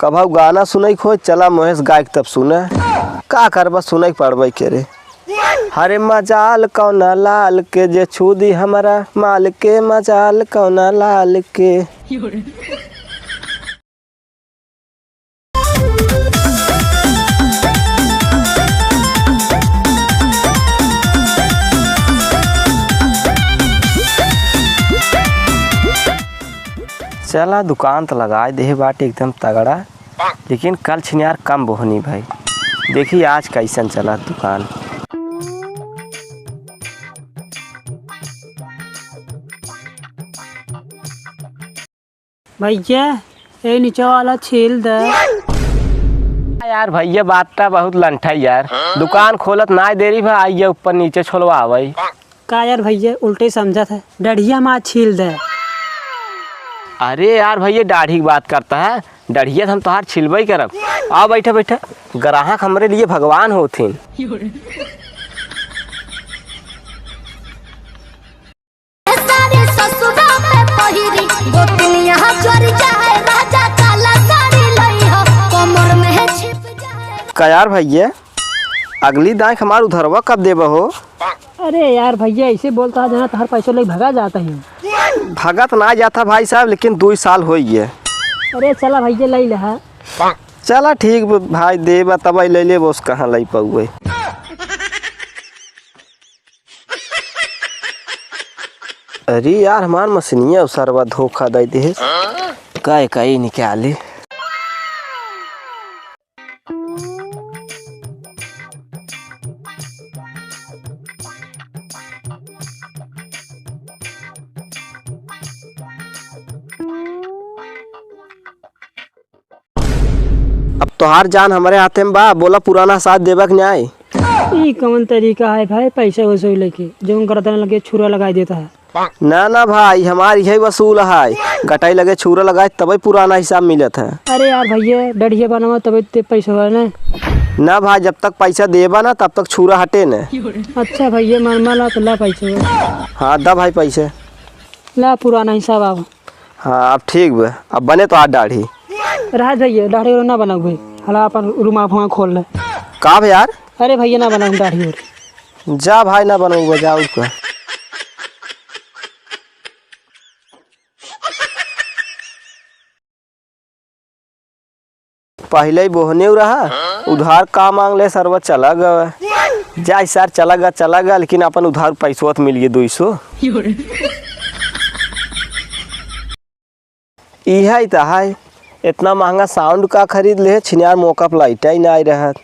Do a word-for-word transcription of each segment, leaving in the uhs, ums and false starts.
कभउ गाना सुनइ क होइ, चला महेश गाइक तब सुने। का करबा, सुनइ क पड़बइ करे। हरे मजाल कौना लाल के, जे छू दी हमरा माल के, मजाल कौना लाल के। चला, दुकान त लगाए देहे बाटे एकदम तगड़ा, लेकिन कल छिनियार कम बोहनी भइ। देखी आज कइसन चला दुकान। भइया, ए नीचे वाला छील दे। यार भइया, बात त बहुत लंठा यार, दुकान खोलत नाहीं देरी भा, आइए ऊपर नीचे छोलवावइ। का यार भइया, उल्टे समझत है, डढ़िया मा छील दे। अरे यार भइया, डाढ़ी की बात करता है, डढ़िया त हम तोहार छिलबइ करब। आ बैठा बैठा, ग्राहक हमरे लिए भगवान होथिन। सारे ससुरा में पहिरी, गोतनिया चोरी चाहे राजा काला साड़ी लई हो, कमर में छिप जाए। का यार भइया, अगली दाई क हमार उधरवा कब देबा हो? अरे यार भइया, अइसे बोलता है, जना तोहार पैसो लइ भगा जाता ही। भगत ना जाता भाई साहब, लेकिन दुइ साल होइ गए। अरे चला भइया, लइ लेहा। चला ठीक बा भाई, देबा तबइ लइ लेबो, कहाँ लइ पउबइ। अरे यार, हमार मशीनिया उ सरवा धोखा दइ देहे। काहे काहे निकाली। अब तोहार जान हमरे हाथे में बा, बोला पुराना हिसाब देबा कि नाहीं? ई कवन तरीका है भाई, पैसा वसूले के, जउन गर्दन लगे छुरा लगाइ देता है। ना ना भाई, हमार इहइ वसूल है, गटइ लगे छुरा लगाए तबइ पुराना हिसाब मिलत है। अरे यार भइया, डढ़िया बनावा तबइ ते पैसा वाला ना। ना भाई, जब तक पैसा देबा ना तब तक छुरा हटे न। अच्छा भइया, मान मान ला तो ला पैसा। हाँ, दा भाई पैसा। ला पुराना हिसाब आवा। हाँ, अब ठीक बा, अब बने तोहार डाढ़ी। रहा भइया, डाढ़ी ओढ़ी ना बनाऊ भाई, हला अपन रुमाल फुमाल खोल ले। का बे यार? अरे भइया, ना बनाऊ डाढ़ी ओढ़ी। जा भाई, ना बनाऊ बा, जा और का। पहिले ही बोहने रहा, उधार का मांग ले सरवा चला गवा। जा सार चला गा, चला गा, लेकिन अपन उधार पैसवा त मिल गए दुइ सौ। इहइ त है, इतना महंगा साउंड का खरीद ले, छिनार मौका पर लाइट ही नाहीं रहत।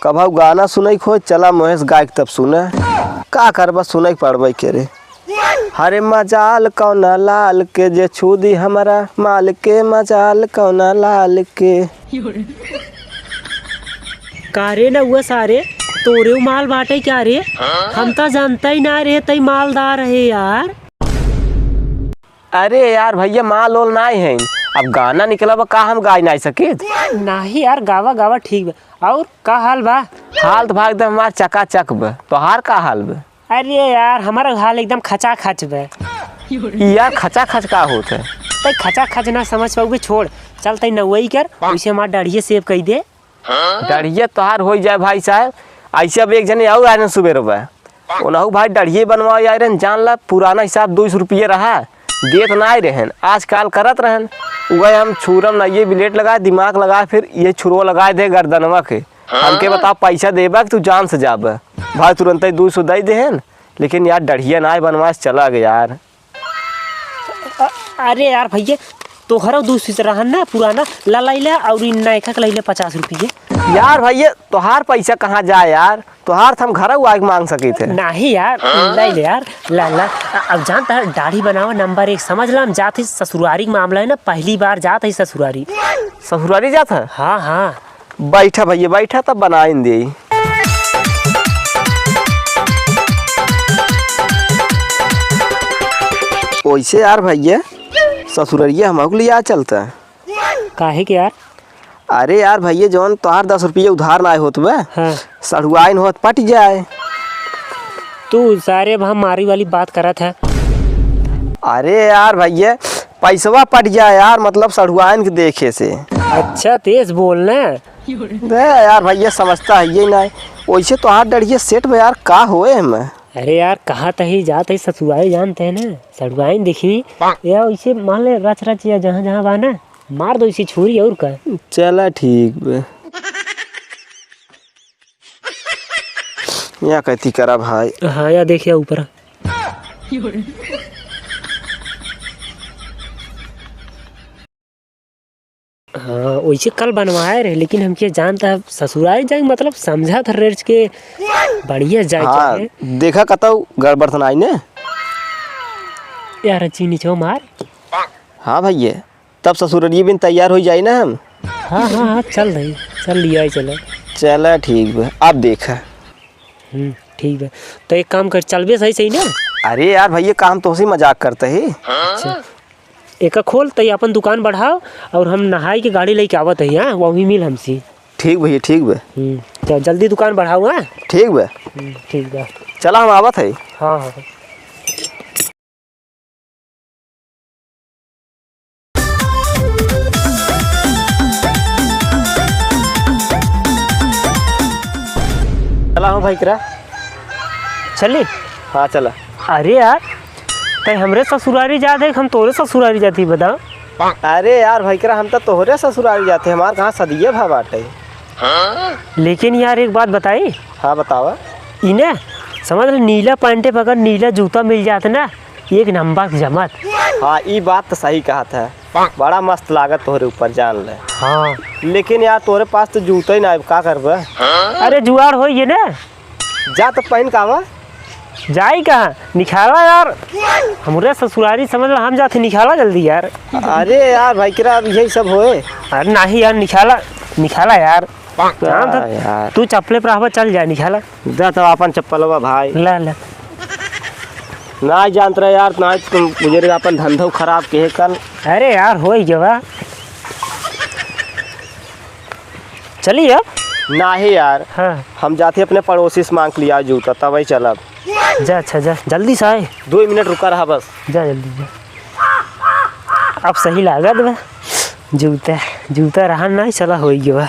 कभउ गाना सुनइ क होइ, चला महेश गाइक तब सुने। का करबा, सुनइ क पड़बइ करे। हरे मजाल कौना लाल के, जे छू दी हमरा माल के, मजाल कौना लाल के। का रे नउआ सारे, तोरे उ माल बाटे का रे? हम त जानता ही ना रहे तई मालदार है यार। अरे यार भइया, माल ओल नाहीं है, अब गाना निकला बा, का हम गाइ नाहीं सकित? नाहीं यार, गावा गावा ठीक बा। और का हाल बा? हाल त भाई एकदम हमार चकाचक बा, तोहार का हाल बा? अरे यार, हमारा हाल एकदम खचाखच बा। ई यार खचाखच का होत है? तई खचाखच ना समझ पाउबे, छोड़। चल तई नउवई कर, वइसे हमार डाढ़िया सेव कइ दे। डाढ़िया तोहार होइ जाए भाई साहब, अइसे अब एक जने अउर आए रहन सुबेरवा, उनहु भाई डाढ़िया बनवाए आए रहन, जान ला पुराना हिसाब दुइ सौ रुपया रहा, देत नाहीं रहन, आजकाल करत रहन। उहइ हम छुरा मा नइये ब्लेड लगाए, दिमाग लगाए, फिर इहइ छुरवा लगाए दे गर्दनवा के। हमके बता, पैसा देबा कि तू जान से जाबा? भाई तुरंतइ दुइ सौ दइ देहन, लेकिन यार डाढ़िया नाहीं बनवाए से चला गए यार। अ-, अरे यार भइया, तोहरो दुइ सौ रहन ना पुराना, ला लइ ले, अउर इन नयका के लइ ले पचास रुपये। यार भइया, तोहार पैसा कहाँ जाए यार? तोहार त हम घरउ आइके मांग सकित है। नाहीं यार, लइ ले यार, ला ला। अ-, अब जानता है, डाढ़ी बनावा नंबर एक, समझ ला, हम जात ही ससुरारी के मामला है ना, पहली बार जात ही ससुरारी। ससुरारी जात है? हाँ, हाँ। बैठा भइया, बैठा, तब बनाइन देई। ओइसे यार भइया, ससुररिया हमहू के लिया चलता। काहे के यार? अरे यार भइया, जउन तोहार दस रुपया उधार नाहीं होत बा, हाँ। सढ़ुआइन होत पट जाए। तू सारे अब हम मारी वाली बात करत है। अरे यार भइया, पैसवा पट जाए यार, मतलब सढ़ुआइन के देखे से। अच्छा, तेज बोल ना। बे यार भाई, ये समझता है ये ना। वैसे तो हाथ डरिए सेठ बे यार, का होए हम? अरे यार, कहा तही जात ही ससुराल जानते हैं ना, सड़ुआइन देखी। या वैसे मान ले रच रच या जहाँ जहाँ बा ना, मार दो इसी छुरी और का। चला ठीक बे। या कहती करा भाई। हाँ, या देखिया ऊपर। हाँ, वैसे कल बनवाए रहे, लेकिन हमके जानता है ससुराल जाए, मतलब समझा था रेंज के बढ़िया जाए हाँ, चाहे। देखा कतौ गड़बड़ तो नाई ने? यार, चीनी छो मार। हाँ भैया, तब ससुररिये बिन तैयार हो जाई ना हम। हाँ, हाँ, हाँ, चल रही, चल लिया ही चलो। चला ठीक बा, अब देखा। हम्म, ठीक बा। तो एक काम कर, चलबे सही सही ना? अरे यार भैया, का हम तोहसे मजाक करते ही? अच्छा। एका खोल, तई अपन दुकान बढ़ाओ और हम नहाई के गाड़ी लेके आवत ही, हाँ, वही मिल हमसे। ठीक भैया, ठीक बा। हम्म, तो जल्दी दुकान बढ़ाओ, हाँ? ठीक बा। हम्म, ठीक बा। चला, हम आवत है। हाँ, हाँ। चला हो भाई करा। चली? हाँ, चला। अरे यार, तै हमरे ससुरारी जात है, हम तोरे ससुरारी जाती, बता। अरे यार भाई करा, हम तो तोहरे ससुरारी जाते, हमार कहाँ सदिये भा बाटे। लेकिन यार, एक बात बताई। हाँ, बतावा। इने समझ ले, नीला पैंटे बगैर नीला जूता मिल जात ना, एक नंबर के जमत। हाँ, ई बात तो सही कहत है। बड़ा मस्त लागत तोहरे ऊपर, जान ले। हाँ। लेकिन यार, तोहरे पास तो जूता ही ना है, का करबे? अरे, जुआड़ होई ये ना। जा तो पहन का आवा। जाई कहाँ? निकाला यार। हमरे ससुरारी समझ ला, हम जाते निकाला जल्दी यार। अरे यार, भाई करा, अब यही सब होए। अरे नाही यार, निकाला, निकाला यार। हाँ, तो यार। तू चप्पले पर रहबा, चल जा, निकाला। दे तो अपन चप्पलवा भाई। ला, ला। ना जानत रहे यार, ना तुम बुजुर्ग अपन धंधो खराब किहे कल। अरे यार, होई गवा। चली अब? नाही यार। हाँ। हम जाते अपने पड़ोसी से मांग लिया जूता, तब ही चलब। जा, अच्छा, जा, जल्दी से आए। दो मिनट रुका रहा बस। जा, जल्दी जा। अब सही लागत बा। जूता, जूता रहा ना, चला होई गवा।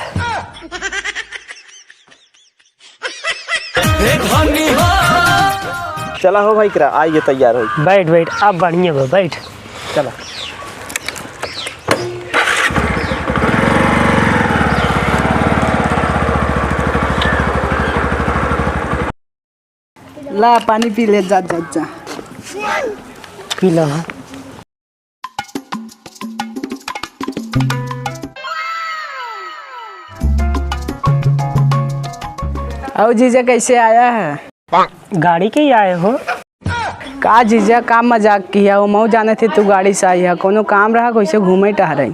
चला हो भाई करा, आइए तैयार हो। बैठ, बैठ, अब बढ़िया बा, बैठ। चला। ला, पानी पी ले, जा, जा, जा। पी ला। और जीजा कैसे आया है? गाड़ी के ही आए हो? का जीजा, का मजाक किया हो? मऊ जाने थे तू गाड़ी से आई है, कोनो काम रहा, कैसे घूमे टहरे?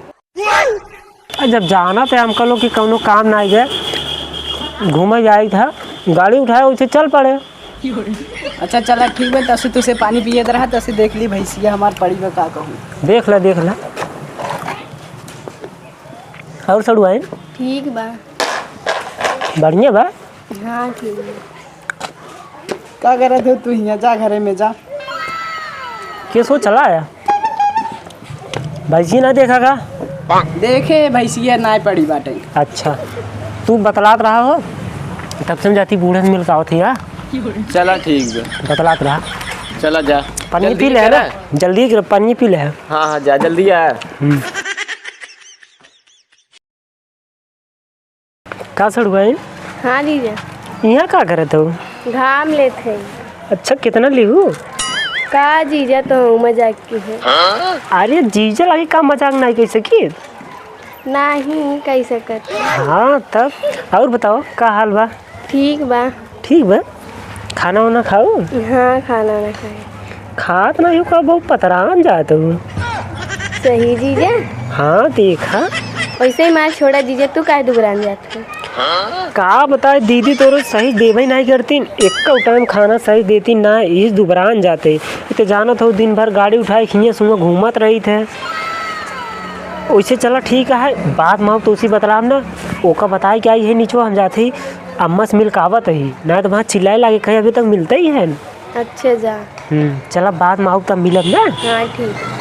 आ, जब जाना थे हमका लोग कि कौनो काम ना आए, घूमे जाए था, गाड़ी उठाए, उसे चल पड़े। अच्छा, चला, ठीक बा, तसे तुसे पानी पिए रहा, तसे देख ली भैंसिया हमार पड़ी बा, का कहूँ। देख ला, देख ला। और सड़ुआइन? ठीक बा। बढ़िया बा? हाँ, ठीक बा। का करत हो तू हियाँ? जा घरे में जा। के सो चला आया? भैंसी ना देखा का? देखे, भैंसिया ना पड़ी बाटे। अच्छा, तू बतलात रहा हो, तब से हम जाती बूढ़े से मिल के आवत ही, हाँ? चला ठीक बा। बतलात रहा। चला जा। पानी जल्दी पी ले, है ना? करा। जल्दी कर, पानी पी ले। हाँ, हाँ, जा, जल्दी आ। हम्म। का सड़ुआइन? हाँ जीजा। इहाँ का करत हो? घाम लेत है। अच्छा, कितना लिहू? का जीजा, तो मजाक की है। अरे जीजा लागे का, मजाक नहीं कह सकी। नहीं कह सकत। हाँ तब, और बताओ का हाल बा? ठीक बा। ठीक बा। खाना वाना खाऊ? हाँ, खाना वाना खाए। खात नहीं हो का, बहुत पतरान जात हो। सही जीजा? हाँ, देखा। वैसे ही मार छोड़ा जीजा, तू काहे दुबरान जात हो? का बताए दीदी, तोरो सही देवे नहीं करतीन, एक टाइम खाना सही देतीन ना, इस दुबरान जाते। इ तो जानत हो, दिन भर गाड़ी उठाए खिया सुबह घूमत रही थे। वैसे चला ठीक है, बात माँ तो उसी बतलाब ना, ओका बताए के आई है नीचो, हम जाते ही अम्मा से मिल के आवत ही, ना तो वहाँ चिल्लाए लागे, कहीं अभी तक मिलते ही है। अच्छा जा। हम्म, चला बाद में आऊ तब मिलब ना। हाँ ठीक।